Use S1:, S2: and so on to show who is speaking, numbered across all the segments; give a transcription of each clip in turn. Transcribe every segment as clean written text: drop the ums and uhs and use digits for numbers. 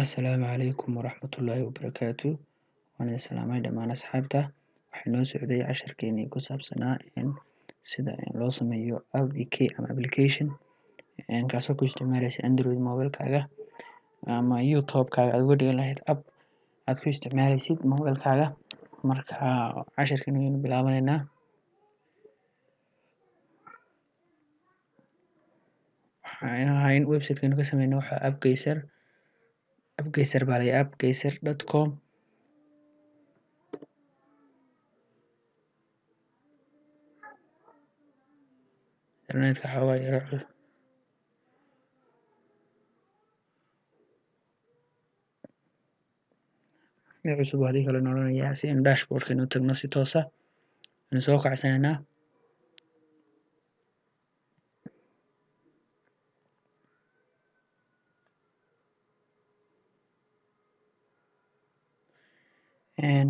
S1: Asalaamu calaykum waraxmatullaahi wabarakaatu. Waan idin salaamay dhammaan asxaabta. Waxaa noo socday casharkeenii ku saabsanaa sida loo sameeyo APK ama application kaasoo ku isticmaalaysa Android mobilkaaga ama YouTube-kaaga aad uga dhigan lahayd app aad ku isticmaalaysid mobilkaaga. Marka casharkan waynu bilaabanaynaa. Waxaan ahayn website-kaynu ka sameynay waxaa appgeyser appgeyser baa la appgeyser.com. Internetka xoogaa yaro culus. Mid cusub haddii kale noolanayaa si aynu dashboard-keenu u tagno si toos ah. Aynu soo kacsanaynaa.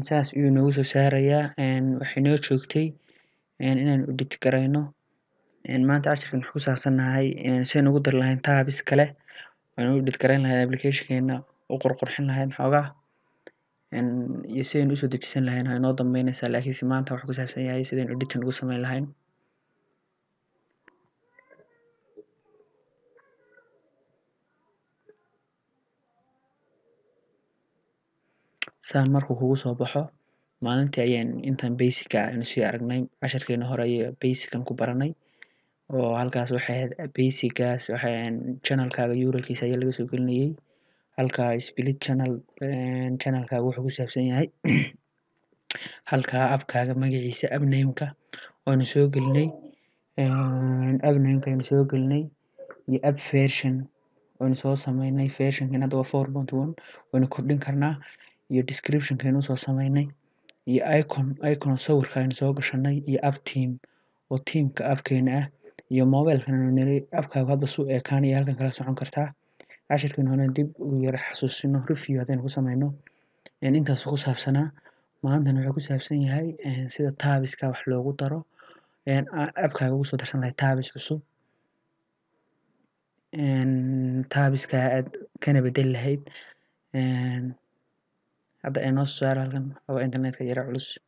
S1: Saas ayuu noogu soo saarayaa. Waxay noo joogtay inaan edit garayno. Maanta casharkan wuxuu ku saabsanahay sidaan ugu dari lahayn tabs kale aan u edit garayn lahayn application-keena, u qurqurxin lahayn xoogaa, iyo sidaan usoo dejisan lahayn waa inoo dambeynaysaa. Laakiinse maanta wuxuu ku saabsan yahay sidaan editing ugu sameyn lahayn. Saan markuu kugu soo baxo, maalintii ayaan intaan basic ah aynu sii aragnay. Casharkeena hore ayay basic-an ku baranay oo halkaas waxay ahayd basic-gaas. Waxay channel-kaaga URL-kiisa ayaa laga soo gelinayay halka split channel, channel-kaaga wuxuu ku saabsan yahay halka app-kaaga magaciisa app name-ka waanu soo gelinay, app name-ka aynu soo gelinay, iyo app version waynu soo sameynay. Version-kan hadda waa 4.1, waynu kordhin karnaa, iyo description-ka aynu soo sameynay, iyo icon sawirka aynu soo gashanay, iyo app team oo teamka app-keena ah, iyo mobile-kan aynu niri app-kaagu hadba suu ekaanaya halkan kala socon kartaa. Casharkan hore dib ugu yara xasuusino, review haddaynu ku sameyno, intaas ku saabsanaa. Maantana wuxuu ku saabsan yahay sida tabs-ka wax loogu daro, app-kaaga ugu soo darsan lahayd tabs cusub, tabs-ka aad kana bedeli lahayd. Hadda ay noo soo saaro halkan oo internetka yara culus.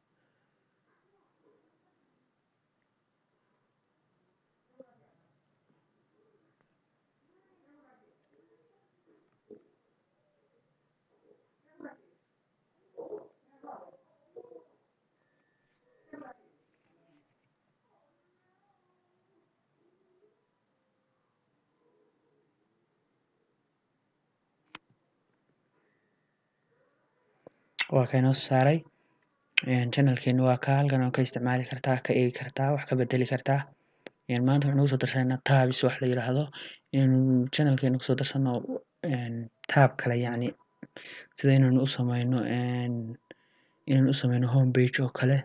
S1: Waa ka inoo soo saaray channel-keenu, waa ka halkan oo ka isticmaali kartaa, ka eegi kartaa, wax ka bedeli kartaa. Maanta waxaynu ugu soo darsanaynaa tabs wax la yiraahdo, inaynu channel-keenu kusoo darsano tab kale, yacni sida inaynu u sameyno home page oo kale.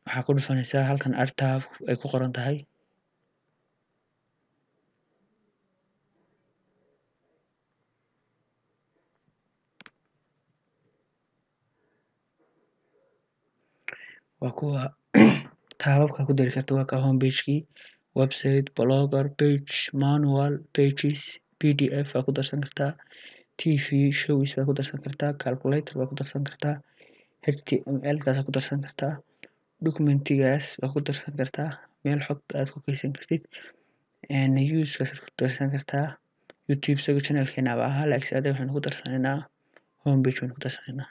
S1: Waxaa ku dhufanaysaa halkan add tab ay ku qoran tahay. Waa kuwa tab-abka ku dari karta. Waa ka home page-kii, website, blogger, page, manual, pages, PDF baa ku darsan kartaa, TV shows baa ku darsan kartaa, calculator baa ku darsan kartaa, HTML kaas ku darsan kartaa, documentigaas baa ku darsan kartaa, meel xog aad ku keysan kartid, news-kaas ku darsan kartaa, YouTube isaga channel-keena ba ahaa. Laakiin hadda waxaynu ku darsanaynaa home page baynu ku darsanaynaa.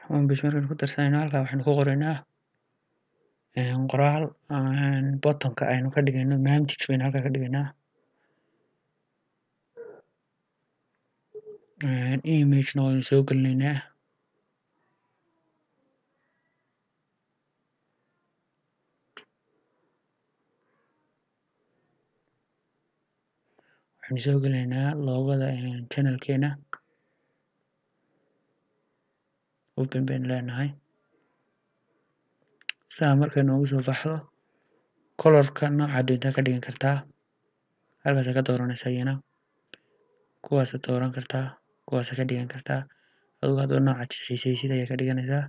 S1: Home page markaynu ku darsanayno, halkaa waxaynu ku qoraynaa qoraal. Button-ka aynu ka dhigayno manage baynu halkaa ka dhigaynaa. Image-na waynu soo gelinaynaa. Waxaynu soo gelinaynaa logo-da channel-keena. Open baynu leenahay. Saa markay noogu soo baxdo, color-ka nooca doontaa ka dhigan kartaa, halkaas ka dooranaysaa iyana. Kuwaasaad dooran kartaa, kuwaasa ka dhigan kartaa. Adigu hadba noocaad xiisaysid ayaa ka dhiganaysaa.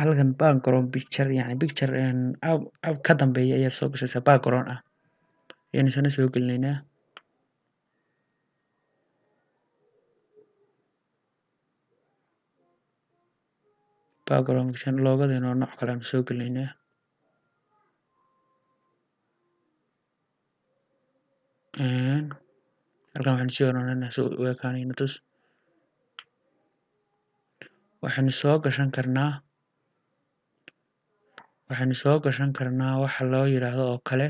S1: Halkan background picture, yani picture app ka dambeeya ayaa soo gashaysaa, background ah ayaynu isna soo gelinaynaa. Background picture loogadeena oo nooc kale aanu soo gelinaynaa. Halkan waxaynu sii oranaynaa si u ekaanayno tus. Waxaynu soo gashan karnaa, waxaynu soo gashan karnaa waxa loo yiraahdo oo kale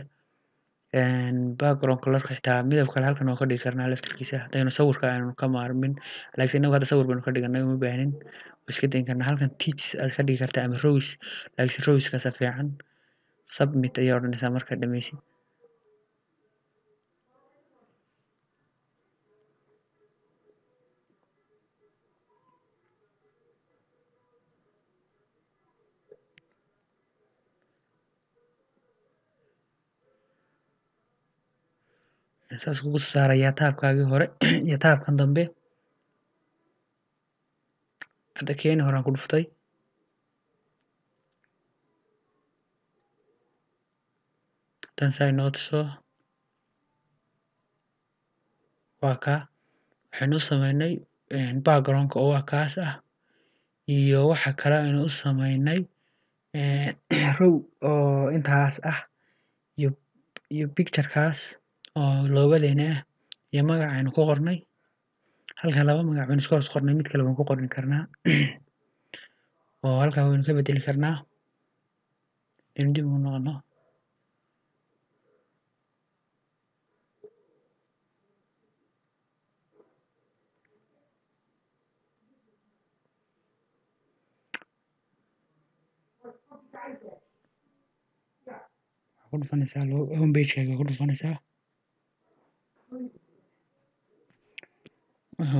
S1: background colorka, xitaa midab kale halkan oo ka dhigi karnaa laftirkiisa haddaynu sawirka aanu ka maarmin. Laakiin inagu hadda sawir baynu ka dhiganay, uma baahnin, waa iska dayn karnaa. Halkan teats aad ka dhigi kartaa ama rows, laakiin rowskaasa fiican. Submit ayaa odhanaysaa markaad dhammaysid. Saas kugu soo saarayaa taabkaagii hore iyo taabkan dambe. Hadda keeni horaan ku dhuftay. Tan saa inoo tuso waa kaa. Waxaynu u sameynay background-ka oo waa kaas ah, iyo waxa kale aynu u sameynay row oo intaas ah, iyo picture-kaas oo loogadeena ah, iyo magaca aynu ku qornay. Halkan laba magac baynu iska hoos qornay, mid kale baynu ku qorin karnaa oo halkan waynu ka bedeli karnaa. Aynu dib ugu noqono. Ku dhufanaysaa home page-kaaga ku dhufanaysaa.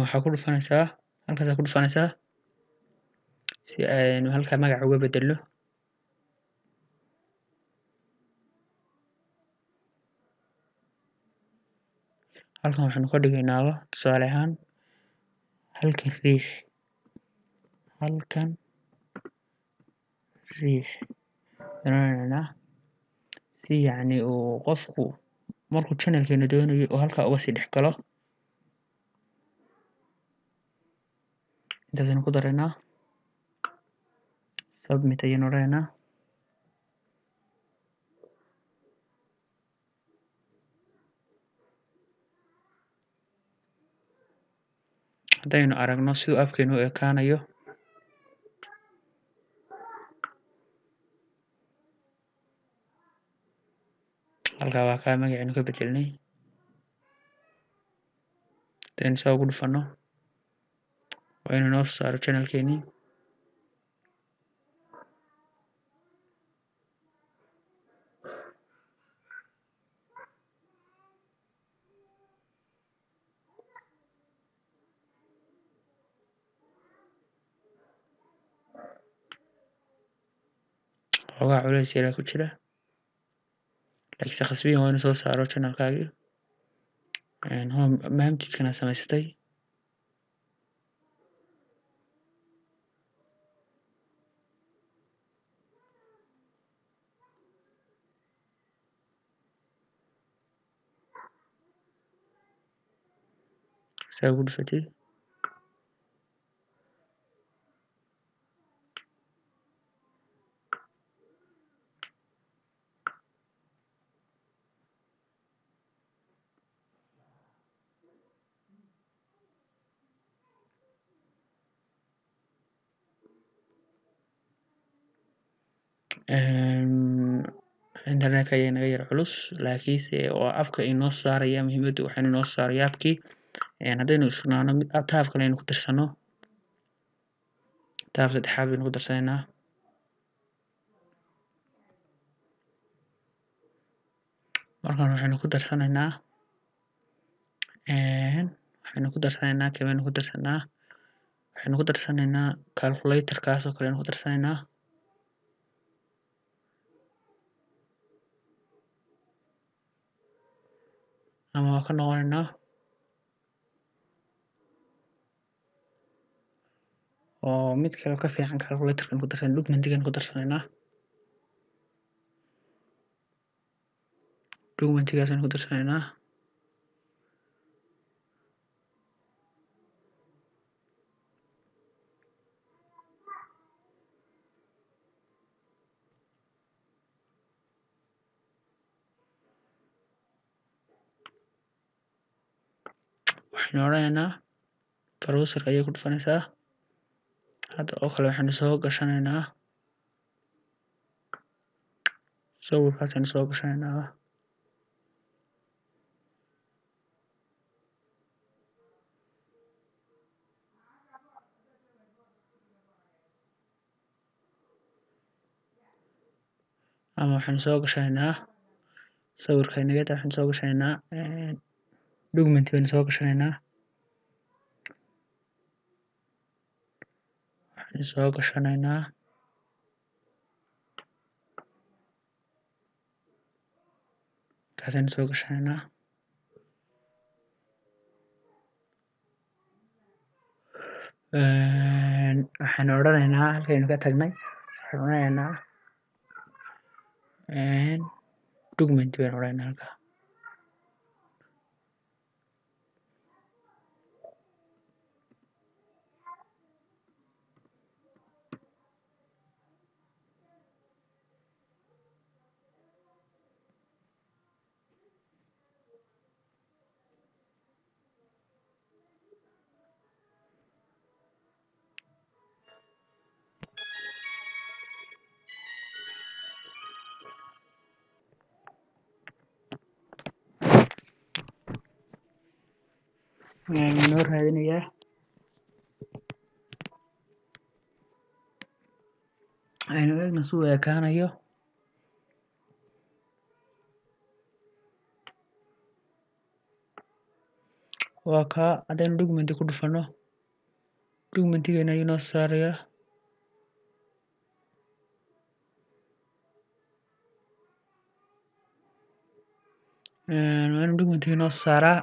S1: Waxaa ku dhufanaysaa halkaas, ku dhufanaysaa si aynu halkaa magaca uga bedelno. Halkan waxaynu ka dhigaynaaba tusaale ahaan halkan riix, halkan riix odhanaynaa, si yacni uu qofku markuu channelkeena doonayo uu halkaa uga sii dhex galo. Intaasaynu ku daraynaa, submit ayaynu odhanaynaa. Haddaynu aragno siduu afkeenu u ekaanayo, halkaa waa kaa magacaynu ka bedelnay. Haddaynu saa ugu dhufano waa inuu noo saaro channelkeenii. Xoogaa culays yaraa ku jira, laakiinse khasbiyan waa inuu soo saaro channelkaagii home mamtidkana samaysatay. Saa ugu dhufatid. Internetka ayaa naga yar culus, laakiinse waa afka inoo saaraya muhiimaddu, waxaynu inoo saaraya afkii. Haddaynu isnaano mid taab kale aynu ku darsano, taab saddexaad baynu ku darsanaynaa. Markan waxaynu ku darsanaynaa, waxaynu ku darsanaynaa kebaynu ku darsanaa, waxaynu ku darsanaynaa calculator-kaas oo kale aynu ku darsanaynaa. Ama waa ka noqonaynaa. Oo mid kale ka fiican calculator-kan ku darsan, documentigan ku darsanaynaa. Documentigaasaan ku darsanaynaa. Waxaynu odhanaynaa browser ayay ku dhufanaysaa. Hadda oo kale waxaynu soo gashanaynaa sawirkaasaynu soo gashanaynaa. Ama waxaynu soo gashanaynaa sawirka inagada, waxaynu soo gashanaynaa document baynu soo gashanaynaa. Waxaynu soo gashanaynaa kaasaynu soo gashanaynaa. Waxaynu odhanaynaa halkaynu ka tagnay, waxaynu odhanaynaa document baynu odhanaynaa halkaa. Noo raadinayaa. Aynu eegna suu ekaanayo. Waa kaa. Haddaynu documenti ku dhufano, documentigeena ayuu noo saarayaa. Waa inuu documentiga noo saaraa.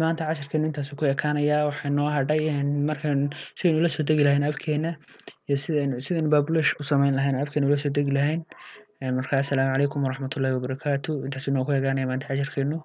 S1: Maanta cashirkeenu intaas ku ekaanayaa. Waxaa noo hadhay markaan sidaynu ula soo degi lahayn appkeena iyo sidaynu publish u samayn lahayn appkeena ula soo degi lahayn. Markaa assalaamu calaykum waraxmatullaahi wabarakaatu. Intaas inoo ku ekaanaya maanta cashirkeenu.